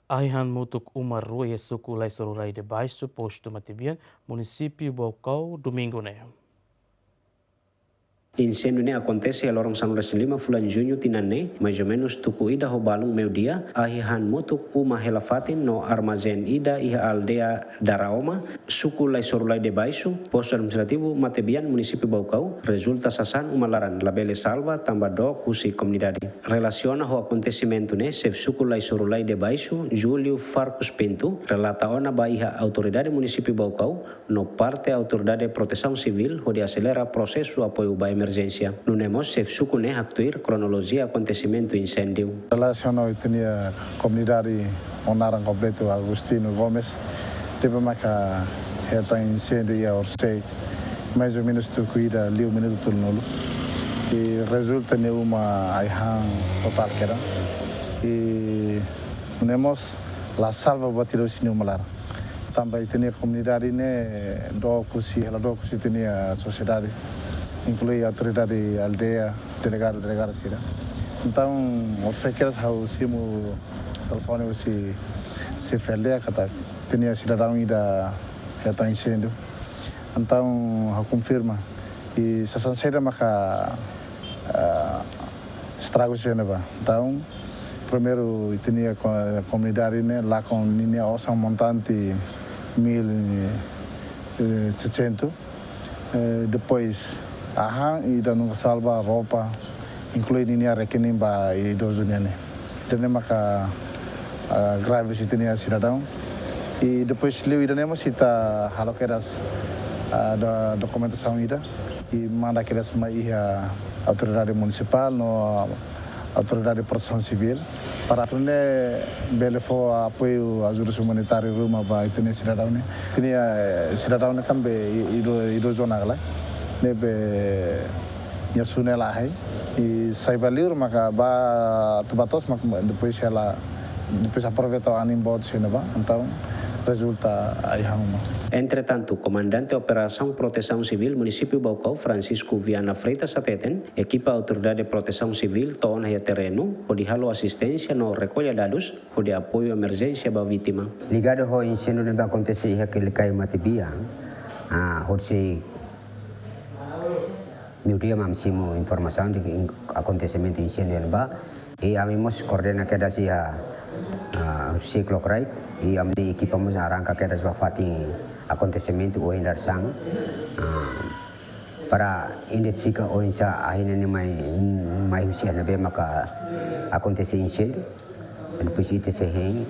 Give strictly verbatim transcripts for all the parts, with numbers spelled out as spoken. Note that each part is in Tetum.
Ahi-han motuk uma rua iha suku Laisorurai de Baixo, postu Matebian, munisípiu Baucau, Domingu ne'e. Inséndiu ne'e akontese iha loron sanulu-resin-lima fulan Juñu tinan ne'e, mais ou menus tuku ida ho balun meiudia, ahi-han motuk uma hela fatin no armazén ida iha aldeia Daraoma, suku Laisorurai de Baixo, postu administrativu Matebian, munisípiu Baucau, rezulta sasán uma laran labele salva tanba dook husi komunidade. Relasiona ho akontesimentu ne'e, xefe suku Laisorurai de Baixo, Júlio Farcus Pinto, relata ona ba iha autoridade munisípiu Baucau, no parte autoridade protesaun sivíl hodi aselera prosesu apoiu ba emerjénsia. Nune'e mós xefe suku ne'e haktuir kronolojia akontesimentu inséndiu. Relasiona ho ita-nia komunidade ho naran kompletu Agostinho Gomes, ne'ebé maka hetan inséndiu iha horisehik, mais ou menus tuku ida liu minutu tolunulu. I rezulta nia uma ahi-han totál kedan. I nune'e mós la salva buat ida husi nia uma laran. Tanba ita-nia komunidade ne'e dook husi, hela dook husi ita-nia sosiedade, inklui autoridade aldeia, delegadu, delegada sira. Entaun, horisehik kedas ha'u simu telefone husi xefe aldeia katak ita-nia sidadaun ida hetan inséndiu. Entaun, ha'u konfirma. I sasán saida maka, ah, estragu sira ne'ebá. Entaun, primeiru, ita-nia ko-, komunidade ne'e lakon ninia osan montante mil e seiscentos. Eh, depois, ahi-han ida nunka salva, roupa, inklui ninia rekening ba idozu nian ne'e. Ida-ne'e maka, ah, grave husi ita-nia sidadaun. I depois liu ida-ne'e mós ita halo kedas, ah, do-, dokumentasaun ida i manda kedas mai iha autoridade munisipál no autoridade protesaun sivíl para atu nune'e bele fó apoiu ajuda umanitáriu ruma ba ita-nia sidadaun ne'e. Ita-nia, eh, sidadaun ne'e kan be i-, ido-, idozu ona lai. Ne'ebé nia sunu hela ahi. I sai ba liur maka ba atu ba to'os maka depois hela, depois aproveita anin boot sira ne'ebá. Entaun rezulta ahi-han uma. Entretantu, Komandante Operasaun Protesaun Sivíl Munisípiu Baucau, Francisco Viana Freitas, hateten, ekipa Autoridade Protesaun Sivíl to'o ona iha terrenu hodi halo asisténsia no rekolla dadus hodi apoiu emerjénsia ba vítima. Ligadu ho inséndiu ne'ebé akontese iha Kelikai Matebian, ah, horisehik meiudia mak ami simu informasaun de in-, akontesimentu inséndiu ne'ebá. I ami mós koordena kedas iha, ah, horisehik lokraik. I ami-nia ekipa mós arranka kedas ba fatin akontesimentu ohin dadeer-saan. Ah, para identifika oinsá ahi ne'e mai, mai husi iha ne'ebé maka akontese inséndiu. Depois ita sei hein,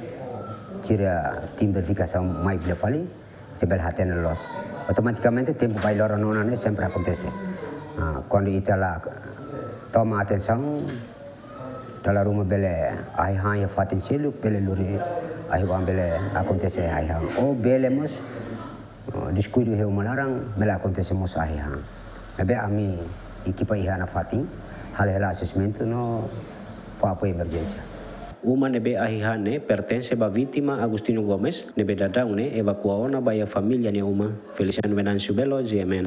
sira tim verifikasaun mai fila fali, ita bele hatene loos. Automatikamente tempu bailoro ona ne'e sempre akontese. Ah, kuandu ita la toma atensaun, dala ruma bele ahi-han iha fatin seluk, bele lori ahi-han, bele akontese ahi-han. Ou bele mós, oh, deskuidu iha uma laran, bele akontese mós ahi-han. Ne'ebé ami ekipa iha ona fatin, halo hela asesmentu no fó apoiu emerjénsia. Uma ne'ebé ahi-han ne'e pertense ba vítima Agostinho Gomes, ne'ebé daudaun ne'e evakua ona ba iha família nia uma. Feliciano Venâncio Belo, G M N.